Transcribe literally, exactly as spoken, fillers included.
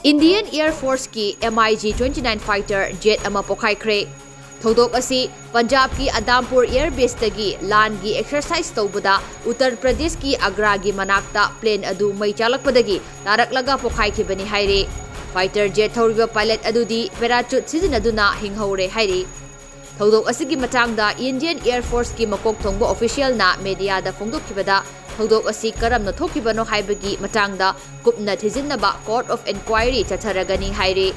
Indian Air Force ꯀꯤ M I G twenty nine fighter jet ꯑꯃ ꯄꯣꯈꯥꯏꯈ꯭ꯔꯦ꯫ ꯊꯧꯗꯣꯛ ꯑꯁꯤ ꯄꯟꯖꯥꯕꯀꯤ ꯑꯗꯥꯝꯄꯨꯔ Air Base ꯇꯒꯤ ꯂꯥꯟꯒꯤ exercise ꯇꯧꯕꯗ ꯎꯠꯇꯔ ꯄ꯭ꯔꯗꯦꯁꯀꯤ ꯑꯒ꯭ꯔꯥꯒꯤ ꯃꯅꯥꯛꯇ plane ꯑꯗꯨ ꯃꯩ ꯆꯥꯛꯂꯛꯄꯗꯒꯤ ꯇꯥꯔꯛꯂꯒ ꯄꯣꯈꯥꯏꯈꯤꯕꯅꯤ ꯍꯥꯏꯔꯤ꯫ Fighter jet ꯊꯧꯔꯤꯕ pilot ꯑꯗꯨꯗꯤ parachute ꯁꯤꯖꯤꯟꯅꯗꯨꯅ ꯍꯤꯡꯍꯧꯔꯦ ꯍꯥꯏꯔꯤ꯫ ꯊꯧꯗꯣꯛ ꯑꯁꯤꯒꯤ ꯃꯇꯥꯡꯗ Indian Air Force ꯀꯤ ꯃꯀꯣꯛ ꯊꯣꯡꯕ official ꯅ media ꯗ ꯐꯣꯡꯗꯣꯛꯈꯤꯕꯗ, ꯊꯧꯗꯣꯛ ꯑꯁꯤ ꯀꯔꯝꯅ ꯊꯣꯛꯈꯤꯕꯅꯣ ꯍꯥꯏꯕꯒꯤ ꯃꯇꯥꯡꯗ ꯀꯨꯞꯅ ꯊꯤꯖꯤꯟꯅꯕ court of inquiry ꯆꯠꯊꯔꯒꯅꯤ ꯍꯥꯏꯔꯤ꯫